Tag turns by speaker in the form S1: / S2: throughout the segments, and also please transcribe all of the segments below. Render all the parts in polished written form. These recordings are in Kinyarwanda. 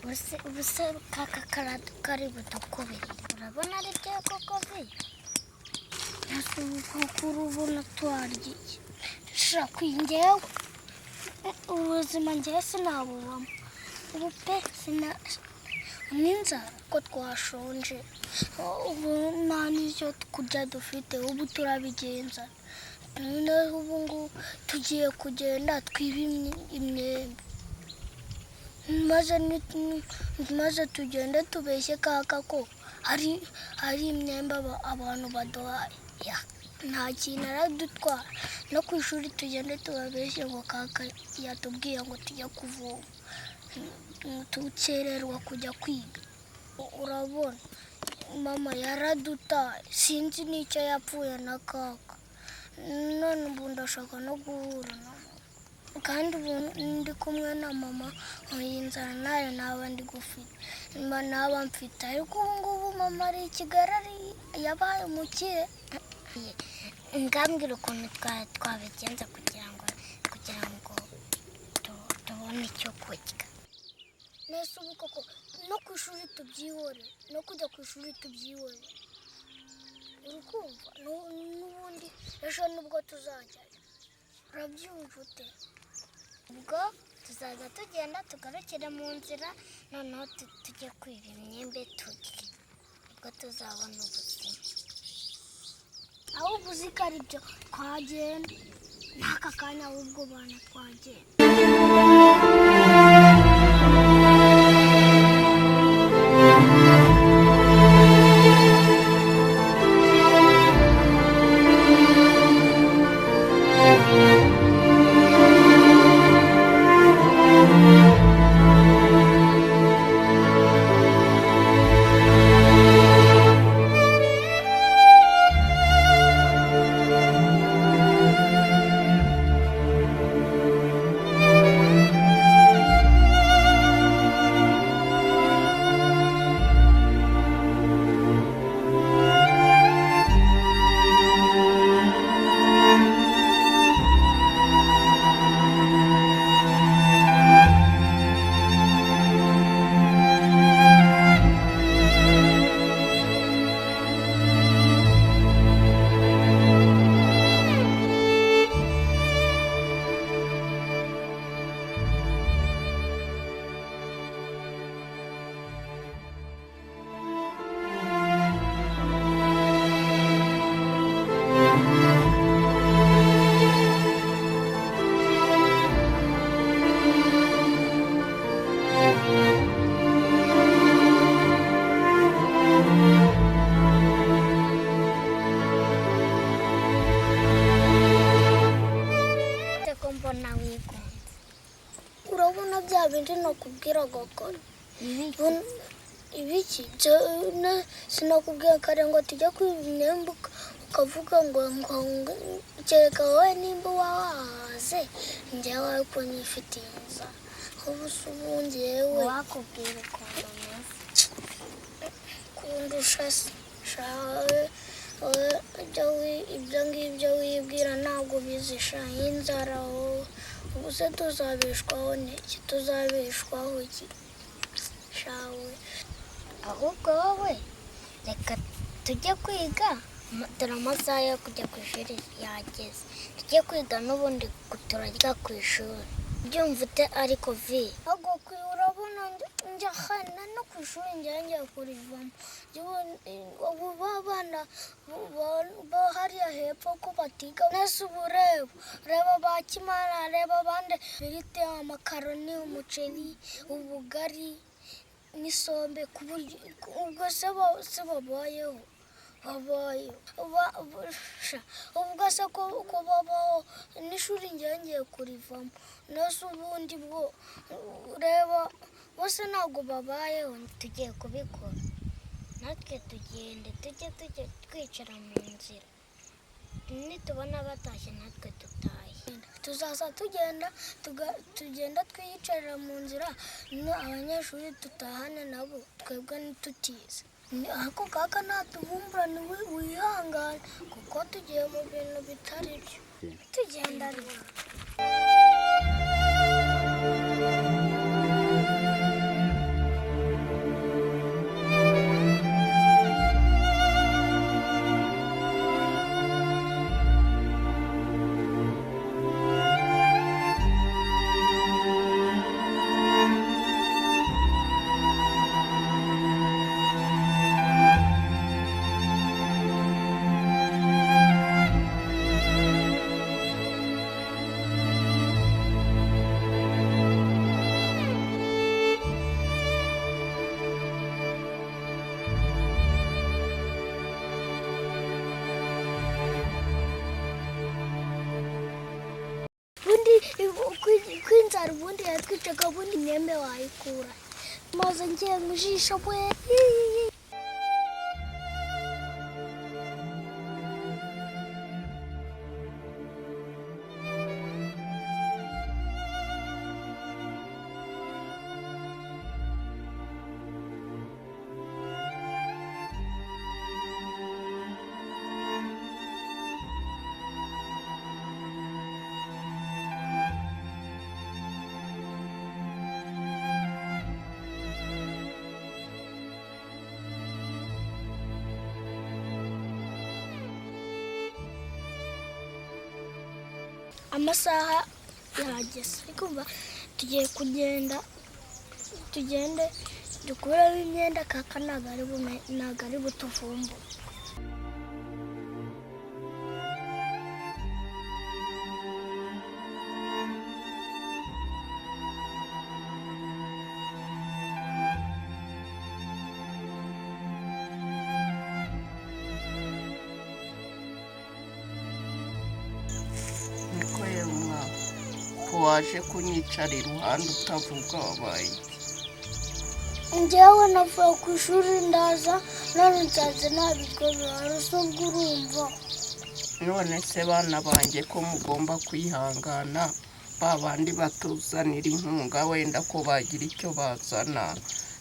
S1: Ubuse kaka kari budukubire, urabona ari byo koko vi? Kuko urabona twarya iki? Shaka njyewe ubuzima njyewe sinabubamo ubu pe, n'inzara ko twashonje ubu nta n'icyo kurya dufite, ubu turabigenza. Noneho ubu ngubu tugiye kugenda twibe imyembe, maze tugende tubeshye kaka ko hari imyembe abantu baduhaye. Nta kintu aradutwara, no ku ishuri tugende tubabeshye ngo kaka yatubwiye ngo tujye kuvoma, tukererwa kujya kwiga. Urabona mama yaradutaye, sinzi n'icyo yapfuye na kaka. None ubu ndashaka no guhura na mama, kandi ubu ndi kumwe na mama iyi nzara nayo naba ndi gufite, naba mfite. Ariko ubu ngubu mama ari i Kigali, yabaye umukire. Ngambwira ukuntu twabigenza kugira ngo tubone icyo kurya. Nese ubu koko no ku ishuri tubyihore, no kujya ku ishuri tubyihore, uri kumva? N'ubundi ejo nibwo tuzajyayo, urabyumva ute? Ubwo tuzajya tugenda tugarukire mu nzira, noneho tujye kwiba imyembe turye, ubwo tuzabona ubuzima. Ahubwo uzi ko ari byo twagenda n'aka kanya, ahubwo bana twagenda. Urabona bya bindi nakubwiraga kare, ibiki sinakubwira kare ngo tujye kwiba imyembe, ukavuga ngo kereka wowe nimba wahaze, njyewe ariko nyifitiye inzara. Ubu se ubu njyewe
S2: wakubwira ukuntu umeze
S1: kundusha se ibyo ngibyo wibwira ntabwo bizisha inzara. Ubu se tuzabishwaho n'iki? Tuzabishwaho iki shawe?
S2: Ahubwo wowe reka tujye kwiga, dore amasaha yo kujya ku ishuri yageze, tujye kwiga n'ubundi turarya ku ishuri. Byumva ute ariko vi?
S1: Urabona njya hano no ku ishuri njya kurivamo. Ubu bana hariya hepfo ko batiga. Nese ubu reba ba Kimana, reba abandi birite amakaroni, umuceri, ubugari n'isombe, ubwo se babayeho? Ubwo se ko babaho n'ishuri ngiye kurivamo. Nese ubundi bwo reba bose ntabwo babayeho.
S2: Tugiye kubikora natwe, tugende tujye twicara mu nzira, nitubona batashye natwe dutahe.
S1: Tuzaza tugenda tugenda twiyicarira mu nzira, abanyeshuri tutahane nabo, twebwe ntitutize. Ako kaka natubumbura wihangane, kuko tugiye mu bintu bitari byo. Tugenda ariko. cyaro ubundi yatwicaga, ubundi imyembe wayikura maze ngiye mu jisho we. Amasaha yageze, kumva tugiye kugenda, tugende dukuremo imyenda kaka ntabwo ari butuvumbure.
S3: Waje kunyicara iruhande utavuga wabaye?
S1: Njyewe navuye ku ishuri ndaza none nsanze nta biryo bihari, ubwo urumva.
S3: None se bana banjye ko mugomba kwihangana, ba bandi batuzanira inkunga wenda ko bagira icyo bazana,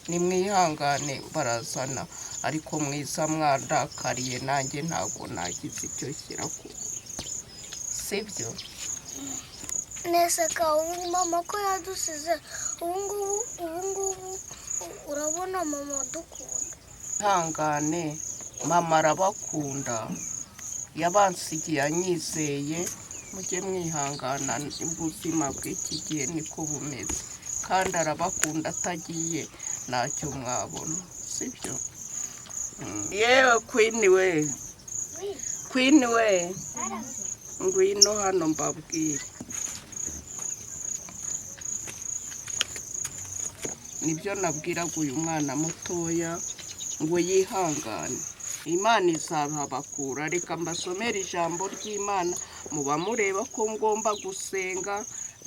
S3: nimwihangane barazana, ariko mwiza mwandakariye nanjye ntabwo nagize icyo shyira ku sibyo.
S1: Neseka ubu mama ko yadusize ubu ngubu urabona mama dukunda.
S3: Ihangane mama arabakunda, yabansigiye anyizeye, mujye mwihangana ubuzima bw'iki gihe niko bumeze, kandi arabakunda atagiye ntacyo mwabona sibyo. Yewe Queen we, Queen we, ngwino hano mbabwire. Nibyo nabwiraga uyu mwana mutoya ngo yihangane, Imana izahabakura. Reka mbasomere ijambo ry'Imana, muba mureba ko ngomba gusenga,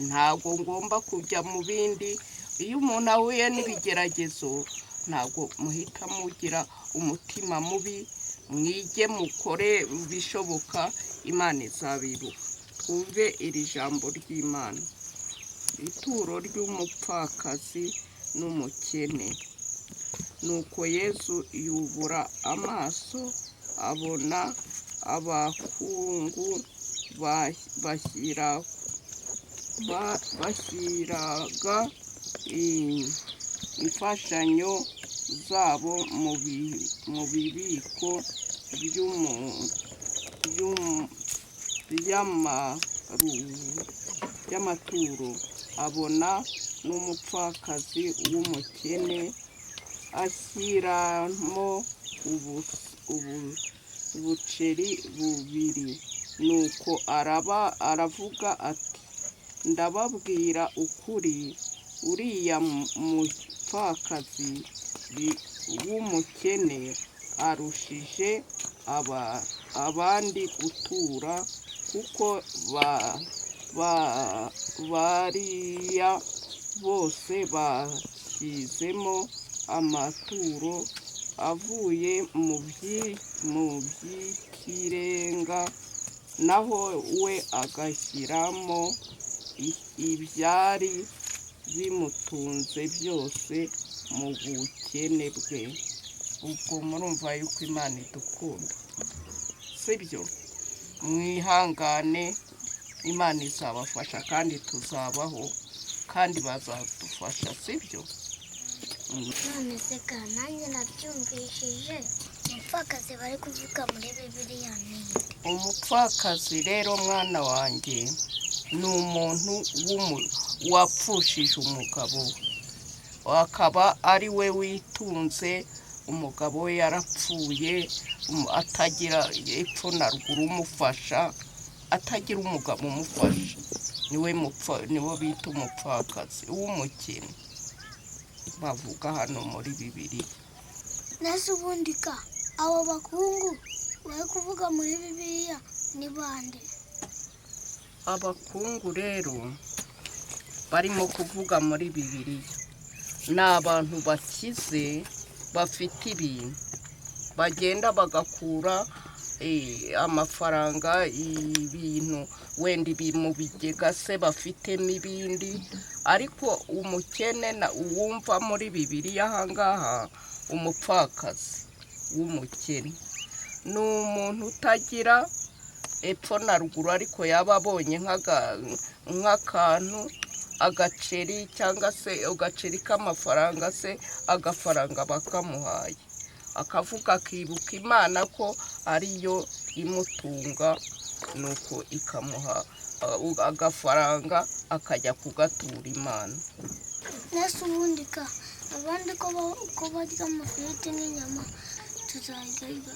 S3: ntabwo ngomba kujya mu bindi. Iyo umuntu ahuye n'ibigeragezo ntabwo muhita mugira umutima mubi, mwige mukore ibishoboka, Imana izabibuka. Twumve iri jambo ry'Imana. Ituro ry'umupfakazi n'umukene. Nuko Yesu yubura amaso abona abakungu bashyiraga imfashanyo zabo mu bibiko by'amaturo, abona n'umupfakazi w'umukene ashyiramo ubuceri bubiri. Nuko aravuga ati ndababwira ukuri, uriya mupfakazi w'umukene arushije abandi gutura, kuko bariya bose bashyizemo amaturo avuye mu by'ikirenga, naho we agashyiramo ibyari bimutunze byose mu bukene bwe. Ubwo murumva yuko Imana idukunda, sibyo? Mwihangane, Imana izabafasha kandi tuzabaho, kandi bazadufasha, sibyo?
S2: None se ka nanjye nabyumvishije, umupfakazi bari kuvuga muri Bibiliya ni nde?
S3: Umupfakazi rero mwana wanjye ni umuntu wapfushije umugabo we, akaba ari we witunze, umugabo we yarapfuye, atagira epfo na ruguru umufasha, atagira umugabo umufasha, niwe bita umupfakazi w'umukene bavuga hano muri Bibiliya.
S1: Nese ubundi ka abo bakungu bari kuvuga muri Bibiliya ni bande?
S3: Abakungu rero Barimo kuvuga muri Bibiliya ni abantu bakize, bafite ibintu, bagenda bagakura amafaranga, ibintu wenda ibi mu bigega se bafitemo ibindi. Ariko umukene na uwumva muri Bibiliya ahangaha, umupfakazi w'umukene ni umuntu utagira epfo na ruguru, ariko yaba abonye nk'akantu, agaceri cyangwa se agaceri k'amafaranga se, agafaranga bakamuhaye, akavuga akibuka Imana ko ariyo imutunga, nuko ikamuha agafaranga akajya kugatura Imana.
S1: Nese ubundi ka abandi ko barya amafiriti n'inyama, tuzarya?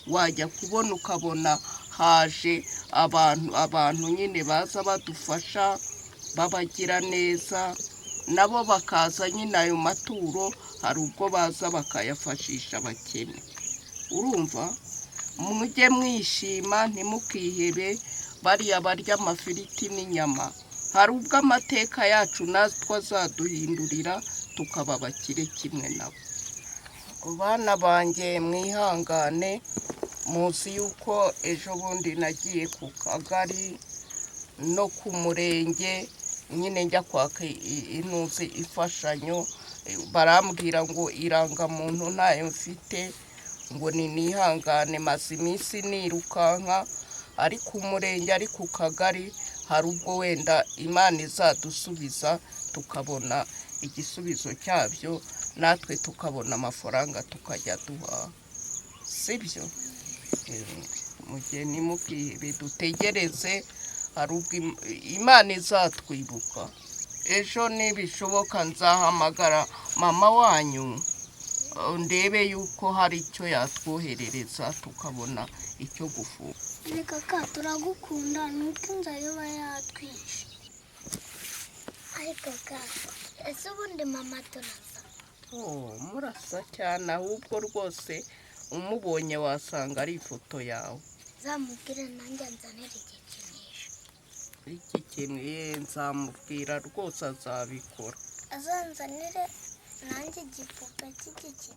S3: Wajya kubona ukabona haje abantu nyine baza badufasha, babagira neza, nabo bakaza nyine ayo maturo, hari ubwo baza bakayafashisha abakene. Urumva, mujye mwishima, ntimukihebe. Bariya barya amafiriti n'inyama, hari ubwo amateka yacu natwe azaduhindurira tukaba abakire kimwe nabo. Bana banjye, mwihangane, muzi yuko ejo bundi nagiye ku kagari no ku murenge nyine njya kwaka intuzi, imfashanyo, barambwira ngo irangamuntu ntayo mfite, ngo ni nihangane. Maze iminsi nirukanka, ari ku murenge, ari ku kagari. Hari ubwo wenda Imana izadusubiza tukabona igisubizo cyabyo, natwe tukabona amafaranga tukajya duhaha, sibyo? Mu gihe ntimukihebe, dutegereze, hari ubwo Imana izatwibuka. Ejo nibishoboka nzahamagara mama wanyu, ndebe yuko hari icyo yatwoherereza tukabona icyo gufunga.
S1: Reka ka turagukunda, nuko inzara iba yatwishe.
S2: Ariko ka ese ubundi mama turasa?
S3: Oh, murasa cyane ahubwo rwose, umubonye wasanga ari ifoto yawe.
S2: Zamubwire nanjye nzanire igikinisho.
S3: Iki kintu ye nzamubwira rwose, azabikora.
S1: Azanzanire nanjye igipupe cy'igikinisho.